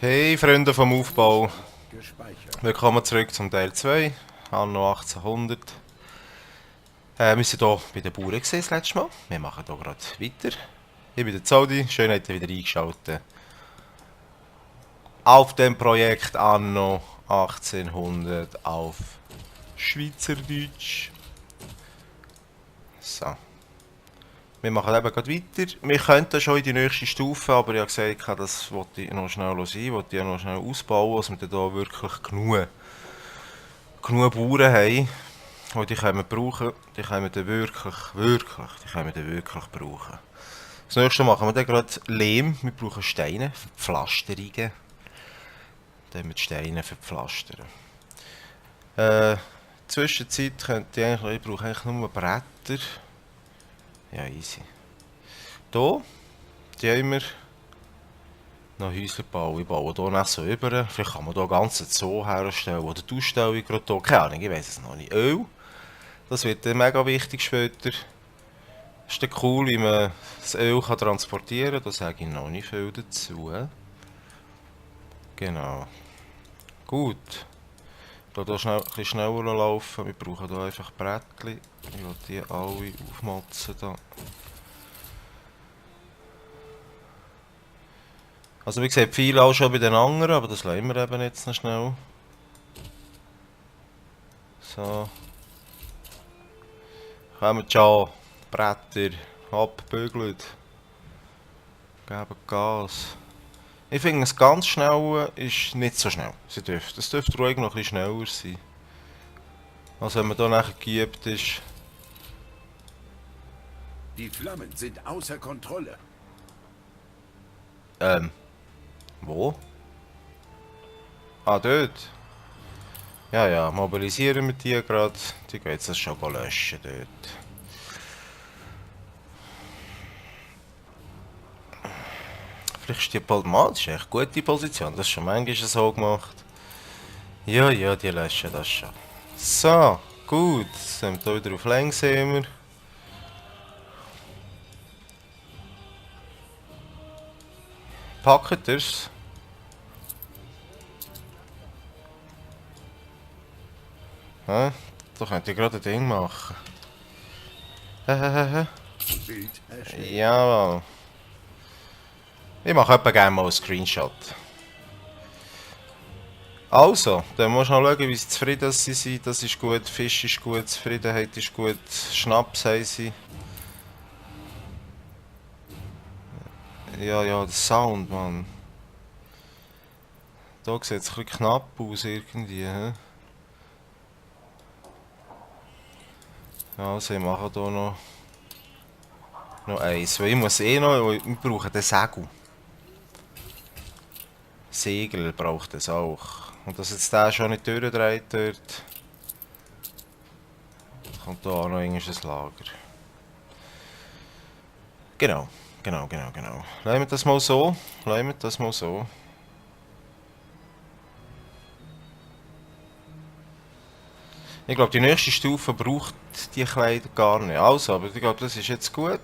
Hey Freunde vom Aufbau, Gespeichert. willkommen zurück zum Teil 2, Anno 1800. Wir sind hier bei den Bauern gesehen das letzte Mal. Wir machen hier gerade weiter. Ich bin der Zodi, schön habt ihr wieder eingeschaltet. Auf dem Projekt Anno 1800 auf Schweizerdeutsch. So. Wir machen eben gerade weiter. Wir könnten schon in die nächste Stufe, aber ich habe gesagt, das wollte ich noch schnell sein, wollte ich noch schnell ausbauen, dass wir dann hier wirklich genug Bauern haben. Und die können wir brauchen, die können wir dann die können wir dann wirklich brauchen. Das nächste machen wir dann gerade Lehm, wir brauchen Steine für die Pflasterungen. Dann mit Steinen für die Pflastern. Zwischenzeit könnte ich brauche eigentlich nur Bretter. Ja, easy. Hier, die haben wir noch Häuser bauen. Ich baue hier nicht so über. Vielleicht kann man hier ganz Zoo herstellen oder die Ausstellung gerade hier. Keine Ahnung, ich weiß es noch nicht. Öl, das wird dann mega wichtig später. Ist dann cool, wie man das Öl kann transportieren kann. Da sage ich noch nicht viel dazu. Genau. Gut. Ich will hier schnell, ein bisschen schneller laufen. Wir brauchen hier einfach Brettchen. Ich will die alle aufmotzen. Da. Also wie gesagt, viele auch schon bei den anderen, aber das lassen wir eben jetzt noch schnell. So. Kommt schon. Bretter. Abbügelt. Geben Gas. Ich finde, das ganz Schnelle ist nicht so schnell. Es dürfte ruhig noch ein bisschen schneller sein. Also wenn man hier nachher geübt ist. Die Flammen sind außer Kontrolle. Wo? Ah, dort. Ja, ja, mobilisieren wir die gerade. Die gehen jetzt das schon löschen dort. Vielleicht ist die das ist echt eine gute Position. Das ist schon manchmal so gemacht. Ja, ja, die löschen das schon. So, gut. Jetzt sind wir hier wieder auf Längsamer. Packt ihr's? Hä? Da könnt ihr gerade ein Ding machen. Hehehe. Bild erstellt. Ja. Ich mache etwa gerne mal einen Screenshot. Also, dann musst du noch schauen, wie sie zufrieden sie sind. Das ist gut, Fisch ist gut, Zufriedenheit ist gut, Schnaps haben sie. Ja, ja, der Sound, Mann. Da sieht es ein bisschen knapp aus irgendwie. He? Also, ich mache hier noch eins. Weil ich muss eh noch, wir brauchen den Segel. Segel braucht es auch. Und dass jetzt der schon nicht durchdreht dort, kommt da auch noch ein Lager. Genau, genau. Lassen wir das mal so. Lassen wir das mal so. Ich glaube, die nächste Stufe braucht die Kleider gar nicht. Also, aber ich glaube, das ist jetzt gut.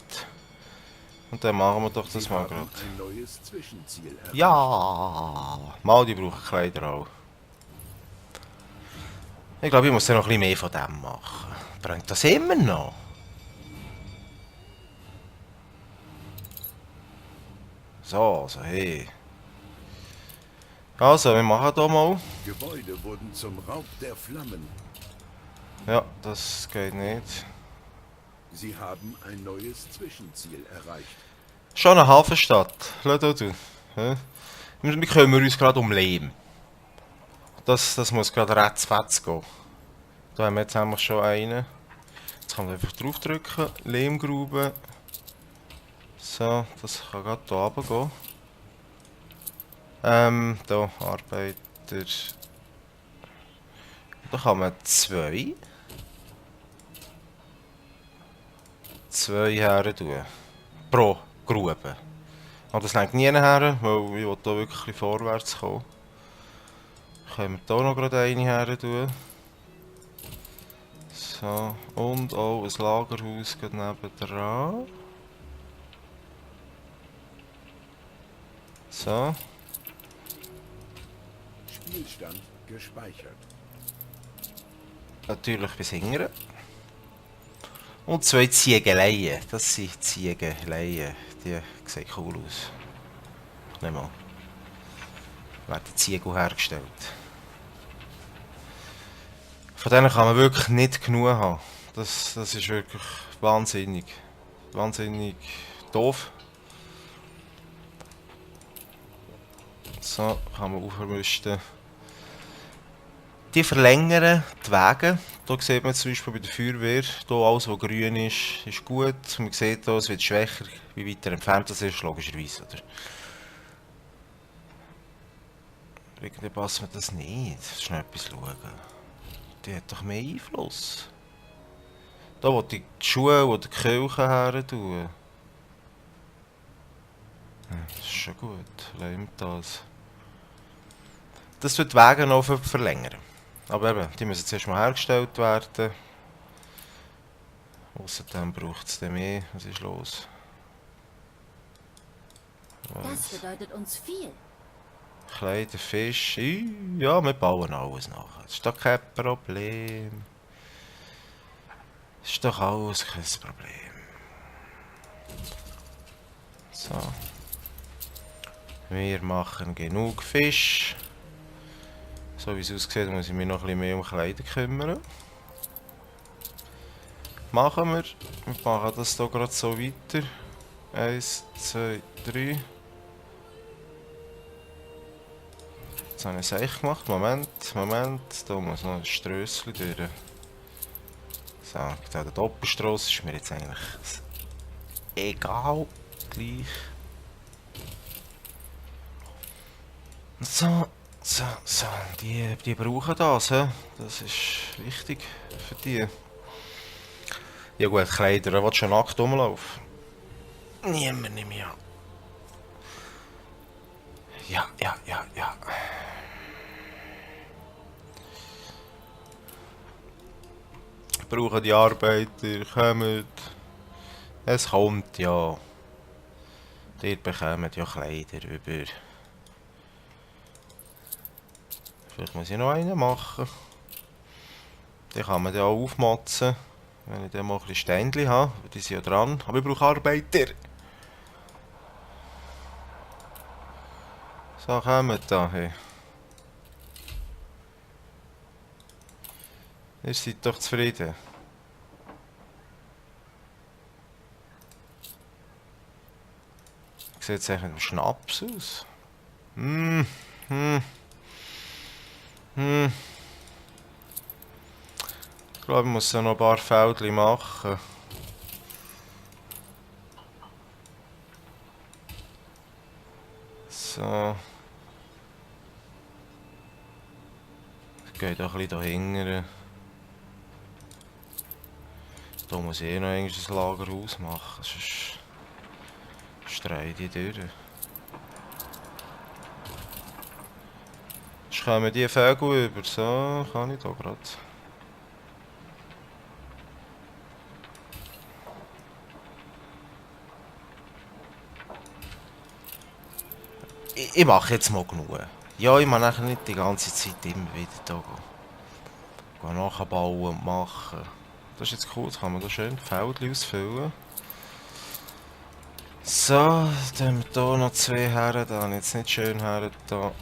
Und dann machen wir doch das Sie mal haben gerade. ein neues Zwischenziel erreicht. Ja! Mal, die brauchen Kleider auch. Ich glaube, ich muss dann noch ein bisschen mehr von dem machen. Bringt das immer noch? So, also hey. Also, wir machen hier mal. Gebäude wurden zum Raub der Flammen. Ja, das geht nicht. Sie haben ein neues Zwischenziel erreicht. Schon eine Hafenstadt. Schau da du. Hä? Wir kümmern uns gerade um Lehm. Das muss gerade ratzfatz gehen. Da haben wir jetzt nämlich schon einen. Jetzt kann man einfach draufdrücken. Lehmgrube. So, das kann gerade hier runter gehen. Da, Arbeiter. Da kann man zwei her tun. Pro Grube. Und das längt nie her, weil ich will hier wirklich vorwärts kommen. Können wir hier noch gerade eine her tun. So, und auch ein Lagerhaus geht nebendran. So. Zielstand gespeichert. Natürlich bis hingern. Und 2 Ziegeleien. Das sind Ziegeleien. Die sehen cool aus. Nicht mal. Werden Ziegel hergestellt. Von denen kann man wirklich nicht genug haben. Das ist wirklich wahnsinnig. Wahnsinnig doof. So, kann man aufrüsten. Die verlängern die Wege. Hier sieht man zum Beispiel bei der Feuerwehr, hier alles was grün ist gut. Man sieht hier, es wird schwächer, wie weiter entfernt das ist, logischerweise. Oder? Irgendwie passt mir das nicht. Schnell etwas schauen. Die hat doch mehr Einfluss. Da wo die Schuhe oder die Kirche her tun. Das ist schon gut. Leimt das. Das wird die Wege noch verlängern. Aber eben, die müssen zuerst mal hergestellt werden. Außerdem braucht es dann mehr. Was ist los? Das bedeutet uns viel. Kleider, Fisch. Ja, wir bauen alles nach. Das ist doch kein Problem. Das ist doch alles kein Problem. So. Wir machen genug Fisch. So wie es aussieht, muss ich mich noch ein bisschen mehr um Kleider kümmern. Machen wir. Wir machen das hier gerade so weiter. 1, 2, 3. Jetzt habe ich es echt gemacht. Moment. Da muss noch ein Strössel durch. So, der Doppelstrasse ist mir jetzt eigentlich egal. Gleich. So. Die brauchen das, he? Das ist wichtig für die. Ja gut, Kleider, wer will schon nackt rumlaufen? Niemand nimmt mich an. Ja. Brauchen die Arbeiter, kommt. Es kommt, ja. Die bekommen ja Kleider über. Vielleicht muss ich noch einen machen. Den kann man dann auch aufmotzen. Wenn ich dann mal ein bisschen Ständchen habe. Die sind ja dran. Aber ich brauche Arbeiter. So, kommt da. Hey. Ihr seid doch zufrieden. Sieht es eigentlich mit dem Schnaps aus? Ich glaube, ich muss noch ein paar Feldchen machen. So. Ich gehe da ein bisschen dahinter. Da muss ich noch ein Lagerhaus machen, sonst streue ich durch. Sonst kommen die Vögel über. So, kann ich da gerade. Ich mache jetzt mal genug. Ja, ich mache nachher nicht die ganze Zeit immer wieder da gehen nachbauen und machen. Das ist jetzt cool, jetzt kann man da schön die Felder ausfüllen. So, dann haben wir hier noch 2 her, da habe ich jetzt nicht schön her. Da.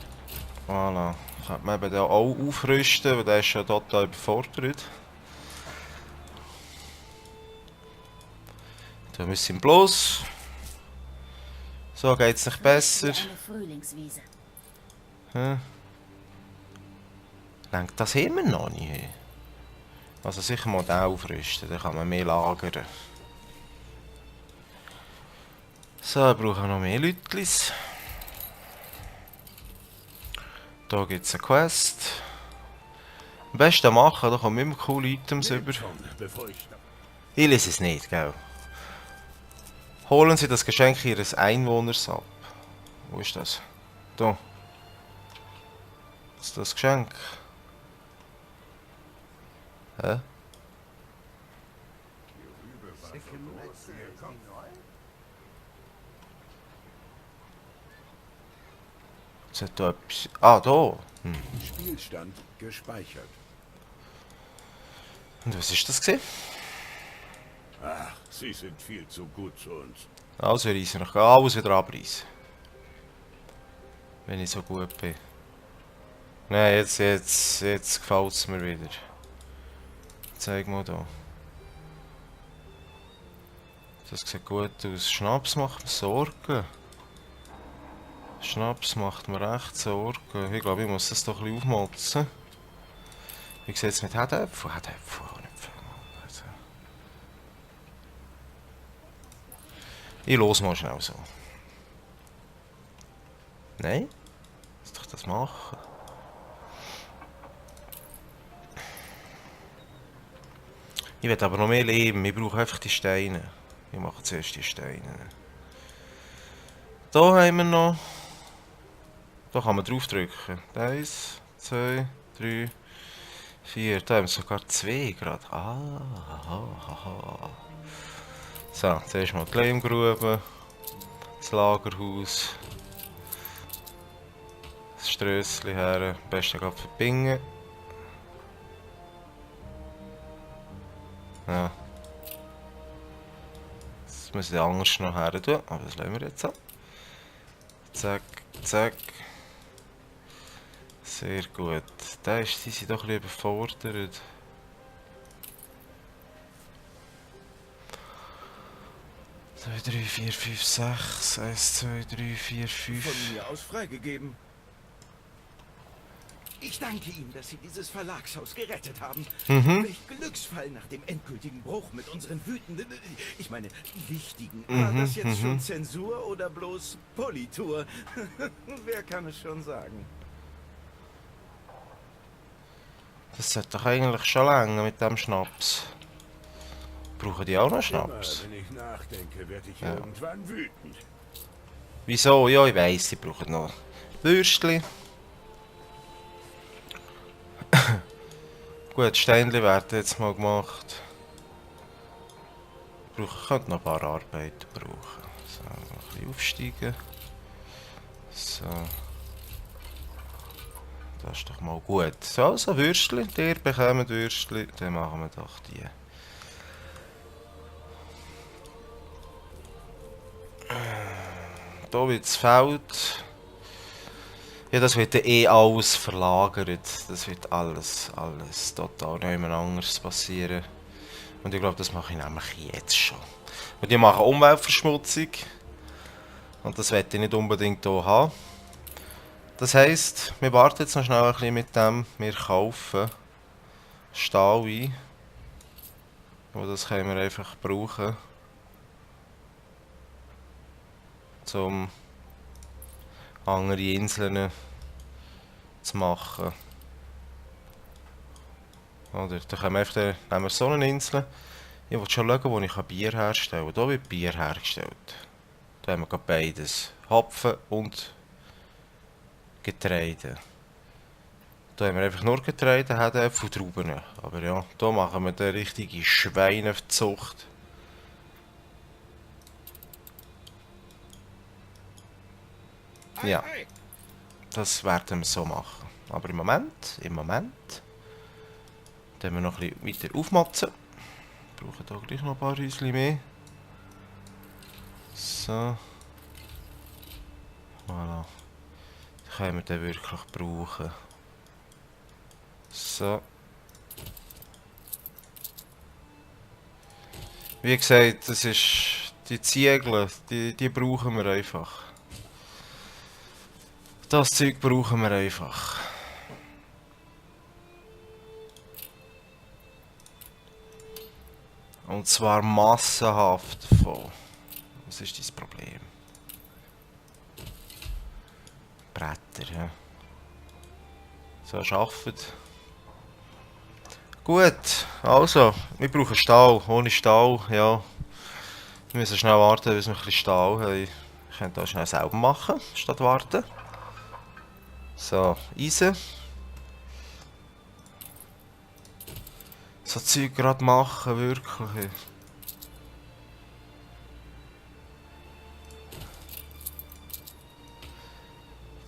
Voilà. Könnte man eben da auch aufrüsten, weil der ist ja total überfordert. Da müssen wir bloß. So geht es nicht besser. Eine Frühlingswiese. Lenkt das immer noch nicht? Also sicher mal den aufrüsten, dann kann man mehr lagern. So, ich brauche noch mehr Leutlis. Da gibt es eine Quest. Am besten machen, da kommen immer coole Items über. Ich lese es nicht, gell? Holen Sie das Geschenk Ihres Einwohners ab. Wo ist das? Da. Was ist das Geschenk? Hä? Jetzt hat da etwas... Ah, da! Spielstand gespeichert. Und was ist das gewesen? Ach, Sie sind viel zu gut zu uns. Also reissen noch alles wieder abreißen. Wenn ich so gut bin. Nein, jetzt gefällt es mir wieder. Zeig mal da. Das sieht gut aus. Schnaps macht mir Sorgen. Schnaps macht mir echt Sorgen. Ich glaube, ich muss das doch ein bisschen aufmotzen. Wie sieht es mit Herdäpfel? Herdäpfel auch nicht viel. Also. Ich los mal schnell so. Nein? Lass doch das machen. Ich will aber noch mehr leben. Ich brauche einfach die Steine. Ich mache zuerst die Steine. Hier haben wir noch. Da kann man drauf drücken. 1, 2, 3, 4. Da haben wir sogar 2 gerade. Ah, aha, aha. So, zuerst mal die Lehmgrube. Das Lagerhaus. Das Strössli her. Am besten gerade verbingen. Ja. Das muss ich anders noch her tun, aber das lassen wir jetzt so. Zack, zack. Sehr gut. Die sind doch ein bisschen überfordert. Zwei, 3, 4, 5, 6. 1, 2, 3, 4, 5. Von mir aus freigegeben. Ich danke Ihnen, dass Sie dieses Verlagshaus gerettet haben. Welch Glücksfall nach dem endgültigen Bruch mit unseren wütenden, ich meine, wichtigen. War das jetzt schon Zensur oder bloß Politur? Wer kann es schon sagen? Das sollte doch eigentlich schon länger mit dem Schnaps. Brauchen die auch noch Immer, Schnaps? wenn ich nachdenke, werde ich Ja. irgendwann wütend. Wieso? Ja, ich weiss, sie brauchen noch Würstchen. Gut, Steinchen werden jetzt mal gemacht. Ich könnte noch ein paar Arbeiten brauchen. So, noch ein bisschen aufsteigen. So. Das ist doch mal gut. So, also Würstchen. Ihr bekommt Würstchen. Dann machen wir doch die. Hier wird das Feld. Ja, das wird dann eh alles verlagert. Das wird alles total niemand anderes passieren. Und ich glaube, das mache ich nämlich jetzt schon. Und die machen Umweltverschmutzung. Und das werde ich nicht unbedingt hier haben. Das heisst, wir warten jetzt noch schnell ein bisschen mit dem. Wir kaufen Stahl ein. Und das können wir einfach brauchen. Um andere Inseln zu machen. Oder da können wir einfach, nehmen wir so eine Insel. Ich will schon schauen, wo ich Bier herstellen kann. Hier wird Bier hergestellt. Da haben wir gerade beides. Hopfen und Getreide. Da haben wir einfach nur Getreide, Herdäpfel und Trauben. Aber ja, hier machen wir eine richtige Schweinezucht. Ja, das werden wir so machen. Aber im Moment, dann wir noch ein bisschen weiter aufmotzen. Wir brauchen hier gleich noch ein paar Häuschen mehr. So. Voilà. Das können wir dann wirklich brauchen. So. Wie gesagt, das ist die Ziegel, die brauchen wir einfach. Das Zeug brauchen wir einfach. Und zwar massenhaft davon. Was ist dein Problem? Bretter, ja. So, arbeitet. Gut, also, wir brauchen Stahl. Ohne Stahl, ja. Wir müssen schnell warten, bis wir ein bisschen Stahl haben. Wir können das schnell selber machen, statt warten. So, Eisen. So Zeug gerade machen, wirklich.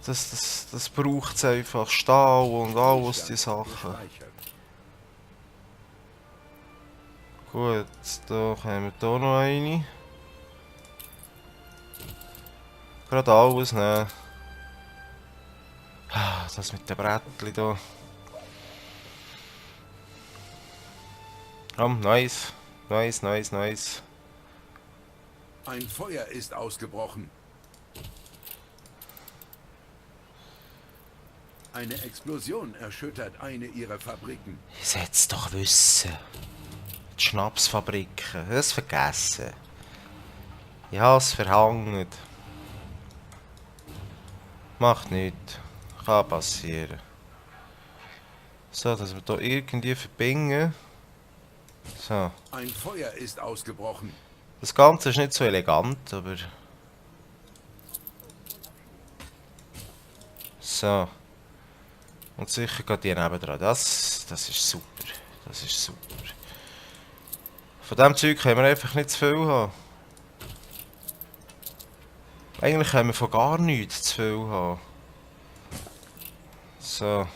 Das braucht es einfach. Stahl und alles die Sachen. Gespeichert. Gut, da haben wir hier noch eine. Gerade alles nehmen. Das mit den Brettchen hier. Nice. Nice. Ein Feuer ist ausgebrochen. Eine Explosion erschüttert eine ihrer Fabriken. Ich sollte es doch wissen. Die Schnapsfabriken, das vergessen. Ich habe es verhangen. Macht nichts. Kann passieren. So, dass wir hier irgendwie verbinden. So. Ein Feuer ist ausgebrochen. Das Ganze ist nicht so elegant, aber... So. Und sicher geht die nebendran. Das ist super. Das ist super. Von diesem Zeug können wir einfach nicht zu viel haben. Eigentlich können wir von gar nichts zu viel haben. So.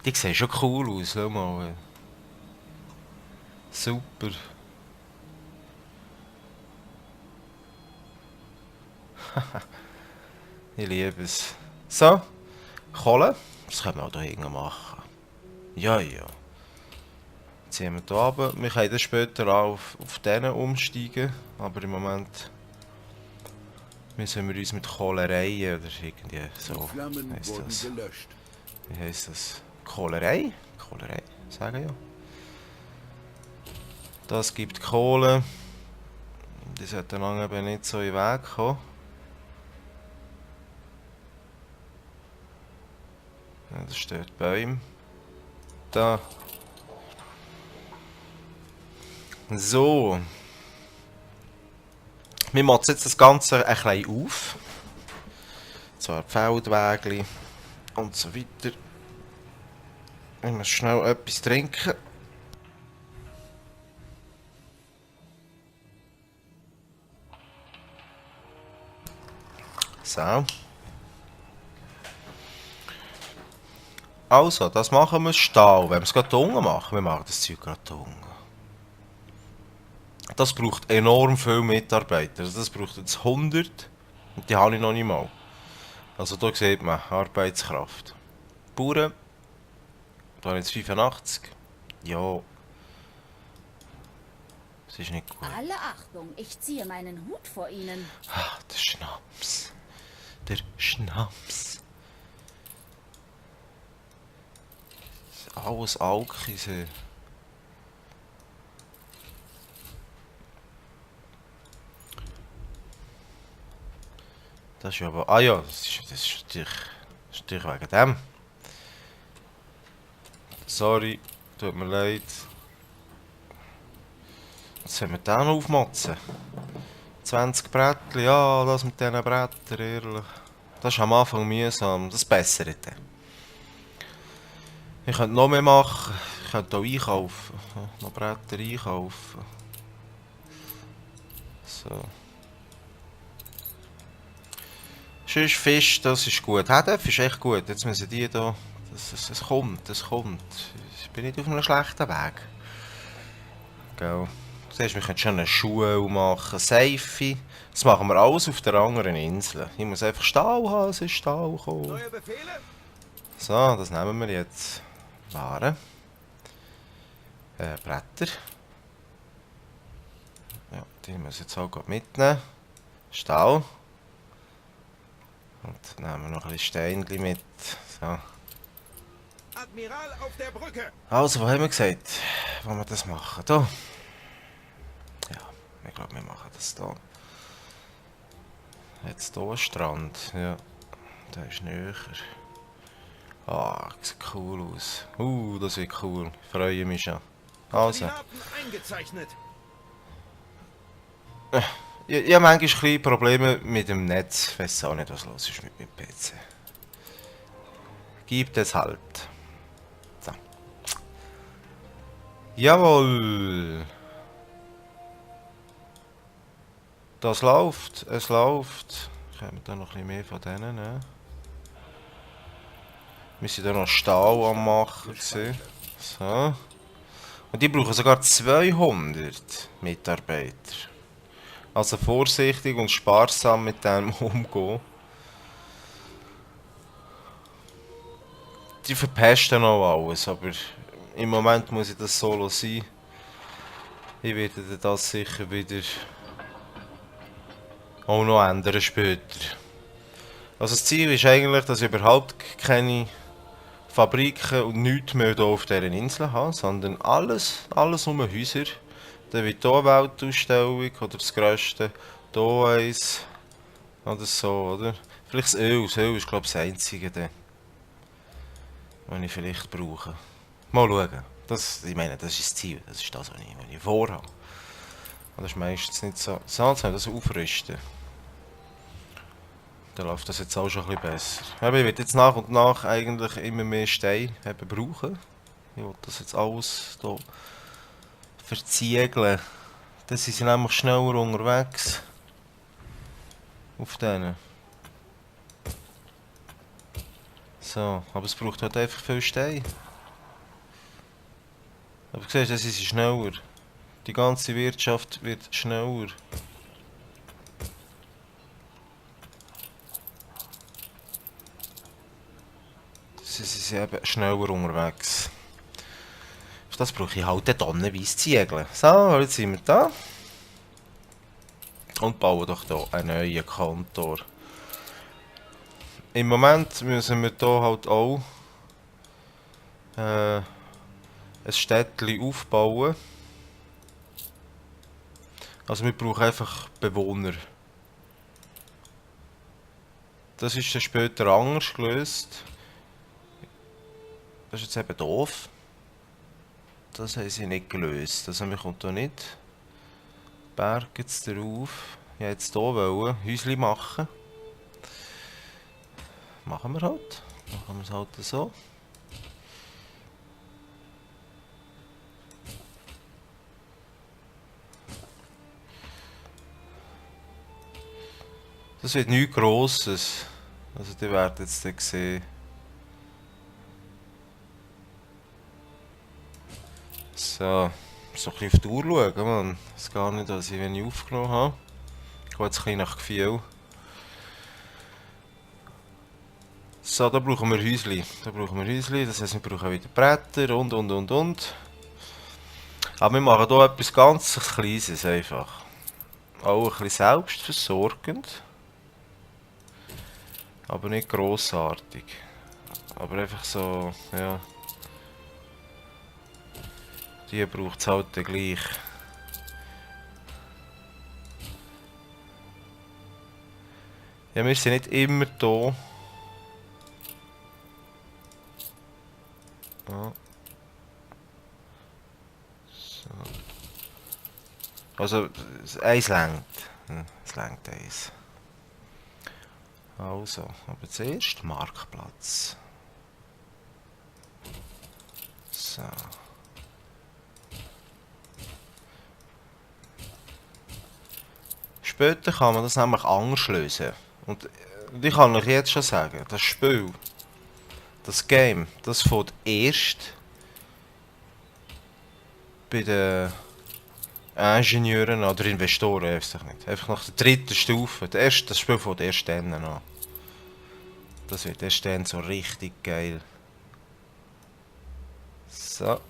Die sehen schon cool aus, schau mal. Super. Ich liebe es. So. Kohle. Das können wir auch hier hinten machen. Ja. Ziehen wir hier runter. Wir können dann später auch auf diesen umsteigen. Aber im Moment müssen wir uns mit Kohlereien oder irgendwie Die so. Flammen Heisst wurden das. gelöscht. Wie heisst das? Kohlerei? Kohlerei, sagen ja. Das gibt Kohle. Die sollten lange eben nicht so in den Weg kommen. Ja, das steht Bäume. Da. So. Wir machen jetzt das Ganze ein bisschen auf. Zwar Feldwägli und so weiter. Ich muss schnell etwas trinken. So. Also, das machen wir Stahl. Wenn wir es gerade unten machen, wir machen das Zeug gerade unten. Das braucht enorm viele Mitarbeiter. Also das braucht jetzt 100 und die habe ich noch nicht mal. Also hier sieht man Arbeitskraft. Bauern, da habe ich jetzt 85. Ja. Das ist nicht gut. Alle Achtung, ich ziehe meinen Hut vor Ihnen. Ah, der Schnaps. Der Schnaps. Das ist alles Alkis. Das ist ja aber... Ah ja, das ist natürlich wegen dem. Sorry, tut mir leid. Jetzt sollen wir den aufmotzen. 20 Brettchen, ja, das mit diesen Brettern, ehrlich. Das ist am Anfang mühsam, das bessert dann. Ich könnte noch mehr machen, ich könnte auch einkaufen. Noch Bretter einkaufen. So. Sonst Fisch, das ist gut. Hedef ist echt gut. Jetzt müssen die hier... Es kommt. Ich bin nicht auf einem schlechten Weg. Gell. Du siehst, wir können schon eine Schuhe machen, Seife. Das machen wir alles auf der anderen Insel. Ich muss einfach Stahl haben, es ist Stahl gekommen. Neue Befehle? So, das nehmen wir jetzt. Ware. Bretter. Ja, die müssen jetzt auch gut mitnehmen. Stahl. Und dann nehmen wir noch ein bisschen Steinchen mit. So. Admiral auf der Brücke! Also, was haben wir gesagt? Wollen wir das machen? Da. Ja, ich glaube, wir machen das hier. Jetzt hier ein Strand. Ja, der ist näher. Ah, sieht cool aus. Das wird cool. Ich freue mich schon. Also. Koordinaten eingezeichnet. Ich habe manchmal ein bisschen Probleme mit dem Netz. Ich weiß auch nicht, was los ist mit meinem PC. Gibt es halt. So. Jawohl! Das läuft, es läuft. Können wir da noch ein bisschen mehr von denen nehmen? Wir sind hier noch Stahl am machen. Gewesen. So. Und die brauchen sogar 200 Mitarbeiter. Also vorsichtig und sparsam mit dem umgehen. Die verpesten auch alles, aber im Moment muss ich das solo sein. Ich werde das sicher wieder auch noch ändern später. Also das Ziel ist eigentlich, dass ich überhaupt keine Fabriken und nichts mehr hier auf dieser Insel habe, sondern alles um Häuser. Dann wird hier eine Weltausstellung oder das grösste, hier eins oder so, oder? Vielleicht das Öl ist glaube ich das einzige, das ich vielleicht brauche. Mal schauen. Ich meine, das ist das Ziel, das ist das, was ich vorhabe. Das ist meistens nicht so. So, jetzt haben wir das aufrüsten. Dann läuft das jetzt auch schon ein bisschen besser. Aber ich werde jetzt nach und nach eigentlich immer mehr Steine brauchen. Ich will das jetzt alles hier verziegeln. Dann sind sie nämlich schneller unterwegs. Auf denen. So, aber es braucht halt einfach viel Steine. Aber du siehst, das ist schneller. Die ganze Wirtschaft wird schneller. Sie sind eben schneller unterwegs. Für das brauche ich halt tonnenweise Ziegel. So, jetzt sind wir da. Und bauen doch hier einen neuen Kantor. Im Moment müssen wir hier halt auch ein Städtchen aufbauen. Also wir brauchen einfach Bewohner. Das ist dann später anders gelöst. Das ist jetzt eben doof. Das haben sie nicht gelöst. Also wir kommen hier nicht. Berg jetzt drauf. Ich wollte jetzt hier Häuschen machen. Machen wir halt. Machen wir es halt so. Das wird nichts Grosses. Also die werden jetzt dann sehen. So, so ein bisschen auf die Uhr schauen, man. Das gar nicht, dass ich wenig aufgenommen habe. Ich gehe jetzt ein bisschen nach Gefühl. So, da brauchen wir Häuschen. Das heisst, wir brauchen wieder Bretter und. Aber wir machen hier etwas ganz Kleines einfach. Auch ein bisschen selbstversorgend. Aber nicht grossartig. Aber einfach so, ja. Die braucht es halt gleich. Ja, wir sind nicht immer da. Ja. So. Also, eins längt. Es längt eins. Also, aber zuerst Marktplatz. So. Später kann man das nämlich anders lösen. Und ich kann euch jetzt schon sagen, das Spiel, das Game, das fängt erst bei den Ingenieuren oder Investoren, ich weiß nicht. Einfach nach der dritten Stufe. Das Spiel fängt erst dann an. Das wird erst dann so richtig geil. So.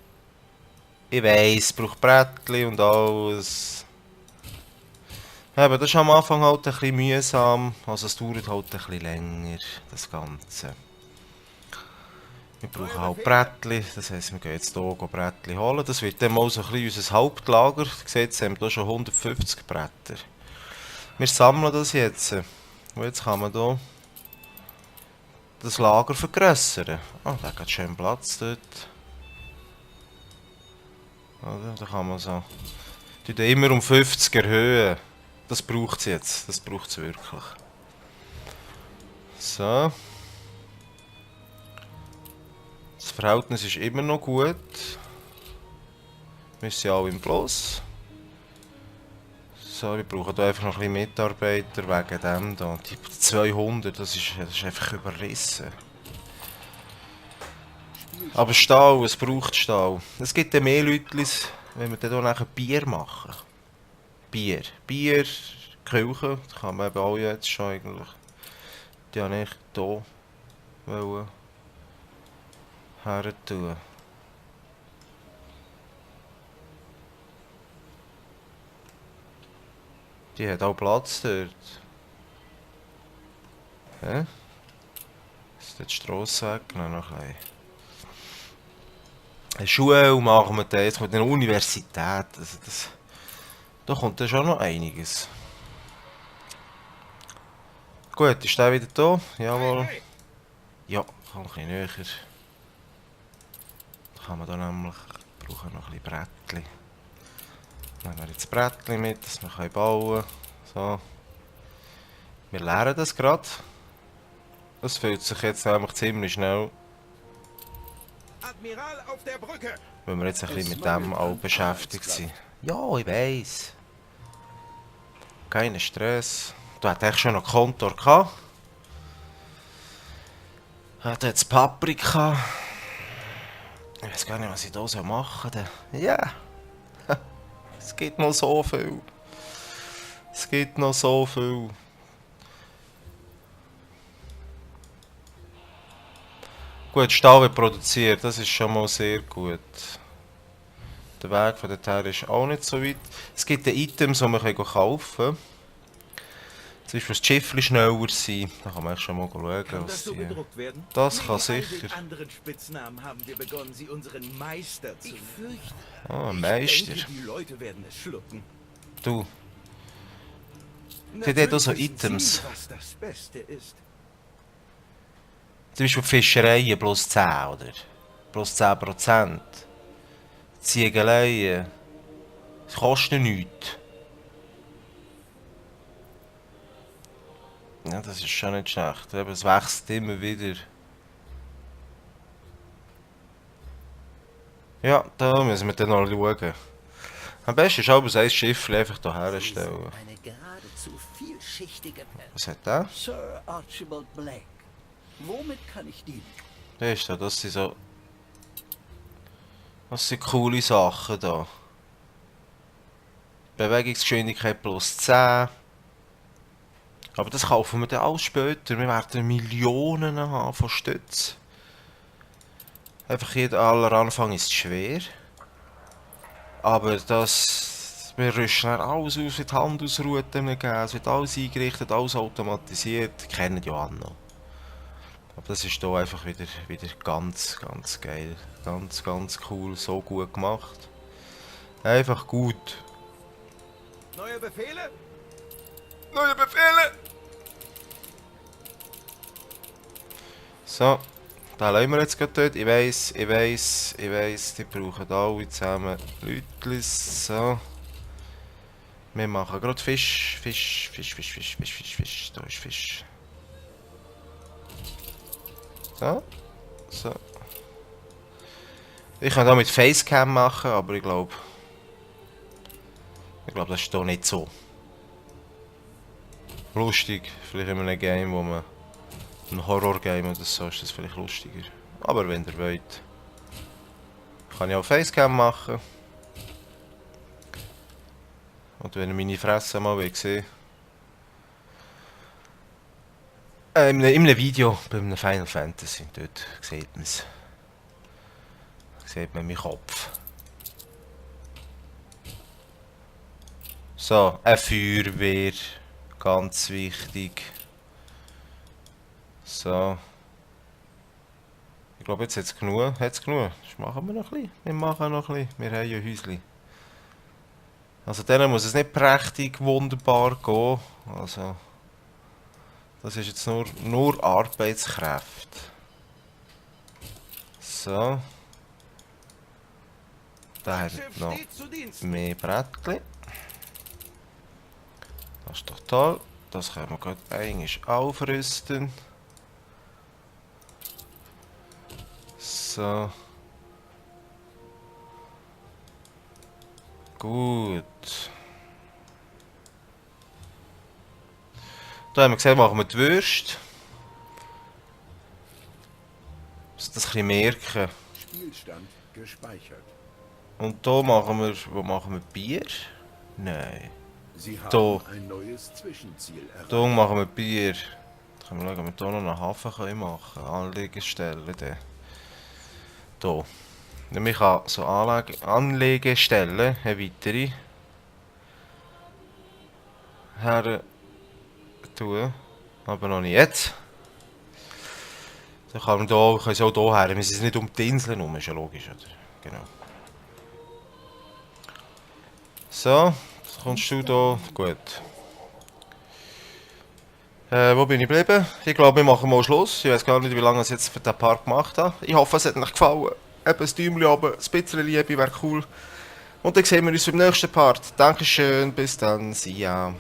Ich weiss, es braucht Brettchen und alles. Aber das ist am Anfang halt ein bisschen mühsam, also es dauert halt ein bisschen länger, das Ganze. Wir brauchen halt Brettchen, das heisst, wir gehen jetzt hier Brettchen holen. Das wird dann mal so ein bisschen unser Hauptlager. Ihr seht, jetzt haben wir hier schon 150 Bretter. Wir sammeln das jetzt. Und jetzt kann man hier das Lager vergrössern. Ah, da hat schön Platz dort. Oder? Da kann man so. Die immer um 50 erhöhen. Das braucht es jetzt. Das braucht es wirklich. So. Das Verhältnis ist immer noch gut. Wir sind alle im Plus. So, wir brauchen hier einfach noch ein bisschen Mitarbeiter wegen dem da. Die 200, das ist einfach überrissen. Aber Stahl, es braucht Stahl. Es gibt dann mehr Leute, wenn wir dann hier nachher Bier machen. Bier, Küche, das kann man eben auch jetzt schon eigentlich. Die habe ich hier wollen her tun. Die hat auch Platz dort. Hä? Ist dort die Strasse weggenommen noch ein bisschen? Eine Schule machen wir da jetzt mit einer Universität. Also da kommt dann schon noch einiges. Gut, ist der wieder da? Jawohl. Ja, komm ein bisschen näher. Da kann man da nämlich brauchen noch ein bisschen Brettchen. Nehmen wir jetzt Brettchen mit, dass wir bauen können. So. Wir lernen das gerade. Das fühlt sich jetzt nämlich ziemlich schnell, Admiral auf der Brücke! weil wir jetzt ein bisschen mit dem auch beschäftigt sind. Ja, ich weiss. Kein Stress. Du hattest eigentlich schon noch Kontor gehabt. Hat jetzt Paprika. Ich weiß gar nicht, was ich da so machen soll. Ja. Es gibt noch so viel. Es gibt noch so viel. Gut, Stahl wird produziert, das ist schon mal sehr gut. Der Weg von dorthin ist auch nicht so weit. Es gibt Items, die man kaufen kann. Zum Beispiel das Schiff schneller sein. Da kann man eigentlich schon mal schauen. Kann Was das so die... gedruckt werden? Das kann Neben all sicher. den anderen Spitznamen haben wir begonnen, sie unseren Meister zu nennen. Ah, Ich Meister. denke, die Leute werden es schlucken. Du. Die hat auch so Natürlich wissen Items. Sie, was das Beste ist. Zum Beispiel Fischereien plus 10, oder? Plus 10%. Ziegeleien. Das kostet nichts. Ja, das ist schon nicht schlecht. Eben, es wächst immer wieder. Ja, da müssen wir dann noch schauen. Am besten ist aber ein Schiff einfach hier herstellen. Eine geradezu vielschichtige Person. Was hat der? Sir Archibald Blake. Womit kann ich dienen? Das ist da, das sind so... Das sind coole Sachen da. Bewegungsgeschwindigkeit plus 10. Aber das kaufen wir dann alles später. Wir werden Millionen haben von Stützen. Einfach aller Anfang ist schwer. Aber das... Wir rüsten dann alles aus, wie die Handelsrouten geben. Es wird alles eingerichtet, alles automatisiert. Kennen ja auch noch. Aber das ist hier einfach wieder ganz geil. Ganz cool, so gut gemacht. Einfach gut. Neue Befehle? Neue Befehle! So, da lassen wir jetzt gerade dort. Ich weiss, die brauchen alle zusammen Leute. So. Wir machen gerade Fisch. Da ist Fisch. So. Ich kann da mit Facecam machen, aber ich glaube, das ist hier nicht so lustig. Vielleicht in einem Game, wo man ein Horror-Game oder so, ist das vielleicht lustiger. Aber wenn ihr wollt, kann ich auch Facecam machen. Und wenn ihr meine Fresse mal sehen in einem Video bei einem Final Fantasy, dort sieht man es. Sieht man meinen Kopf. So, eine Feuerwehr. Ganz wichtig. So. Ich glaube, jetzt hat es genug. Das machen wir noch ein bisschen. Wir machen noch ein bisschen. Wir haben ja Häuschen. Also denen muss es nicht prächtig wunderbar gehen. Also, das ist jetzt nur Arbeitskräfte. So. Da hat Schiff noch steht zu Dienst. mehr Brettchen. Das ist doch toll. Das können wir gerade eigentlich aufrüsten. So. Gut. Da haben wir gesehen, machen wir die Würste. Dass das ein bisschen merken. Spielstand gespeichert. Und da machen wir... Wo machen wir Bier? Nein. Sie haben Da. ein neues Zwischenziel erreicht. Da machen wir Bier. Jetzt können wir schauen, ob wir hier noch einen Hafen machen können. Anlegestellen. Dann. Hier. Ich kann so Anlegestellen, eine weitere, her tun. Aber noch nicht jetzt. Dann können wir auch hier her. Wir müssen nicht um die Inseln herum, ist ja logisch, oder? Genau. So, jetzt kommst du hier. Gut. Wo bin ich geblieben? Ich glaube, wir machen mal Schluss. Ich weiß gar nicht, wie lange ich jetzt für den Park gemacht habe. Ich hoffe, es hat euch gefallen. Eben ein Däumchen oben, ein bisschen Liebe wäre cool. Und dann sehen wir uns beim nächsten Part. Dankeschön, bis dann, see ya.